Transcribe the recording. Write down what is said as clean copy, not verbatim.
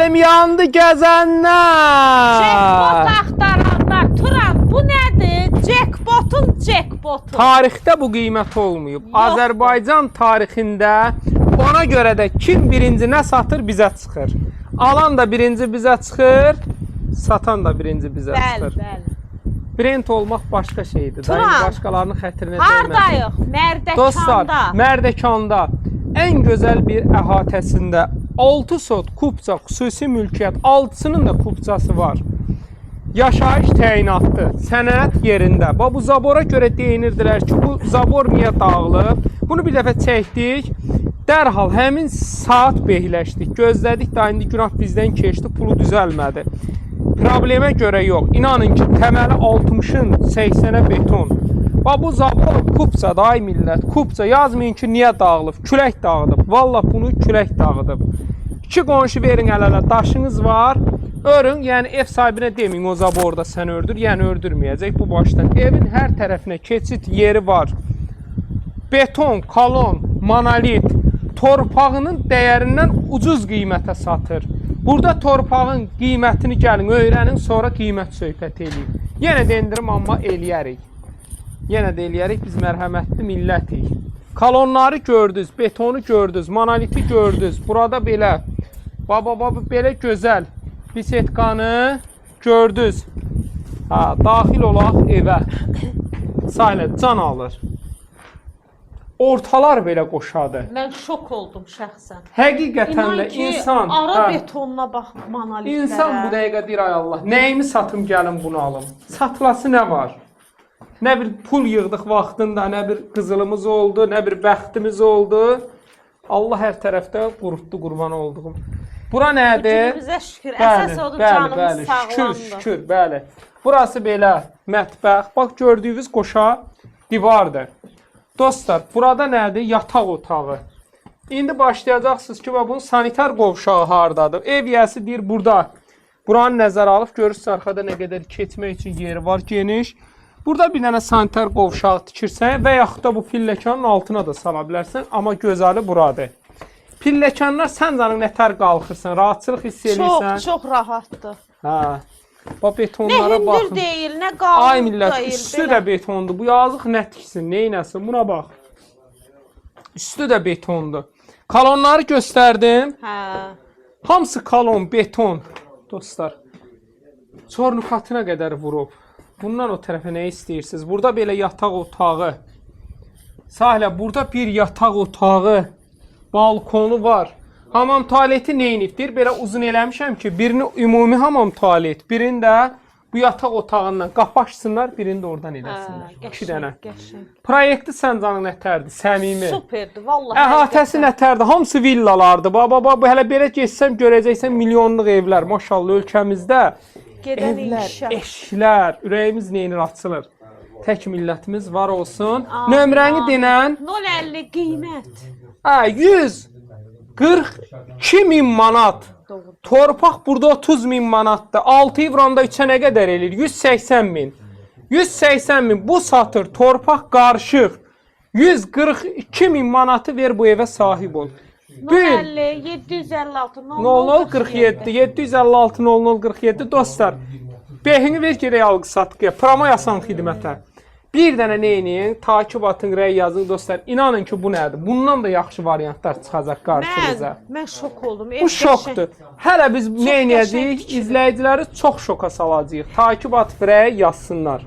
Yandı gəzənlər. Jackpot axtaranlar. Turan, bu nədir? Jackpotun jackpotu. Tarixdə bu qiymət olmayıb. Yoxdur. Azərbaycan tarixində ona görə də kim birinci nə satır bizə çıxır. Alan da birinci bizə çıxır, satan da birinci bizə Bəli, çıxır. bəli. Brend olmaq başqa şeydir. Da, indi Turan, başqalarının xətrinə dəyməsin. Hardayıq? Mərdəkanda. Dostlar, Mərdəkanda ən gözəl bir əhatəsində 6 sot kupça xüsusi mülkiyyət, 6-sının da kupçası var. Yaşayış təyinatlı, sənəd yerində. Bax bu zabora görə deyinirdilər ki, bu zabor niyə dağılıb? Bunu bir dəfə çəkdik. Dərhal həmin saat behləşdik. Gözlədik da indi günah bizdən keçdi, pulu düzəlmədi. Problemə görə yox. İnanın ki, təməli 60-ın 80-ə beton. Bax bu zabor kupça da ay millət, kupça. Yazmayın ki, niyə dağılıb? Külək dağıdıb. Vallah bunu külək dağıdıb. İki qonşu verin əl-ələ, daşınız var. Örün, yəni ev sahibinə deməyin o zaborda sən ördür, yəni ördürməyəcək bu başdan. Evin hər tərəfinə keçid yeri var. Beton, kolon, monolit torpağının dəyərindən ucuz qiymətə satır. Burada torpağın qiymətini gəlin öyrənin, sonra qiymət söhbəti eləyin. Yenə də endirim amma eləyərik. Yenə də eləyərik, biz mərhəmətli millətik. Kolonları gördünüz, betonu gördünüz, monoliti gördünüz. Burada belə baba baba belə gözəl bisetkanı gördünüz. Ha, daxil olaq evə. Sahilə can alır. Ortalar belə qoşadı. Mən şok oldum şəxsən. Həqiqətən İnan də ki, insan, ara hə, betonuna bax monolitlərə. insan bu dəqiqə deyir ay Allah, nəyimi satım gəlin bunu alım. Satılası nə var? Nə bir pul yığdıq vaxtında, nə bir qızılımız oldu, nə bir bəxtimiz oldu. Allah hər tərəfdə qurutdu qurban olduğum. Bura nədir? Günümüzə şükür. Əsas odur bəli, canımız bəli. Şükür, sağlamdır. şükür, bəli. Burası belə mətbəx. Bax gördüyünüz qoşa divardır. Dostlar, burada nədir? Yataq otağı. İndi başlayacaqsınız ki, bax bunun sanitar qovşağı hardadır? Ev yiyəsi deyir burada. Buranı nəzərə alıb görürsüz arxada nə qədər keçmək üçün yeri var geniş. Burada bir dənə sanitar qovşağı tikirsən və yaxud da bu pilləkanın altına da sala bilərsən, amma gözəli buradır. Pilləkanlar sən canın nətər qalxırsan, rahatçılıq hiss eləyirsən. Çox, çox rahatdır. Hə. Bax Nə betonlara hündür baxın. deyil, nə qalın Ay millət, deyil. üstü belə. də betondur. Bu yazıq nə tiksin, neynəsin? Buna bax. Üstü də betondur. Kolonları göstərdim. Hə. Hamısı kolon, beton. Dostlar. Çornukatına qədər vurub. Bundan o tərəfə nə istəyirsiniz? Burada belə yataq otağı. Sahilə, burada bir yataq otağı, balkonu var. Hamam tualeti neynibdir? Belə uzun eləmişəm ki, birini ümumi hamam tualet, birini də bu yataq otağından qapı açsınlar, birini də oradan eləsinlər. Hə, İki dənə. Qəşəng. Proyekti sən canın nətərdir, səmimi. Superdir vallahi. Əhatəsi həqiqətən. nətərdir? Hamısı villalardır. Baba, baba, bu hələ belə getsəm görəcəksən milyonluq evlər. Maşallah ölkəmizdə Gedən evlər, inkişaf. eşklər, ürəyimiz neynir açılır. Tək millətimiz var olsun. Amin, Nömrəni amin. denən 0.50 qiymət. hə, 142 min manat. Doğru. Torpaq burada 30 min manatdır. 6 evranda 3-ə nə qədər eləyir? 180 min. 180 min bu satır torpaq qarışıq. 142 min manatı ver bu evə sahib ol. Bu il 0.50 756 00 47 756 00 47 dostlar. Behini ver gedək alqı satqıya. Promoy asan xidmətə. Bir dənə neyinin? Takip atın, rəy yazın dostlar. İnanın ki bu nədir? Bundan da yaxşı variantlar çıxacaq qarşınıza. Mən şok oldum. Ev Bu şokdur. Hələ biz nə qəşəng edəcəyik? tikilib. İzləyiciləri çox şoka salacağıq. Takip atıb rəy yazsınlar.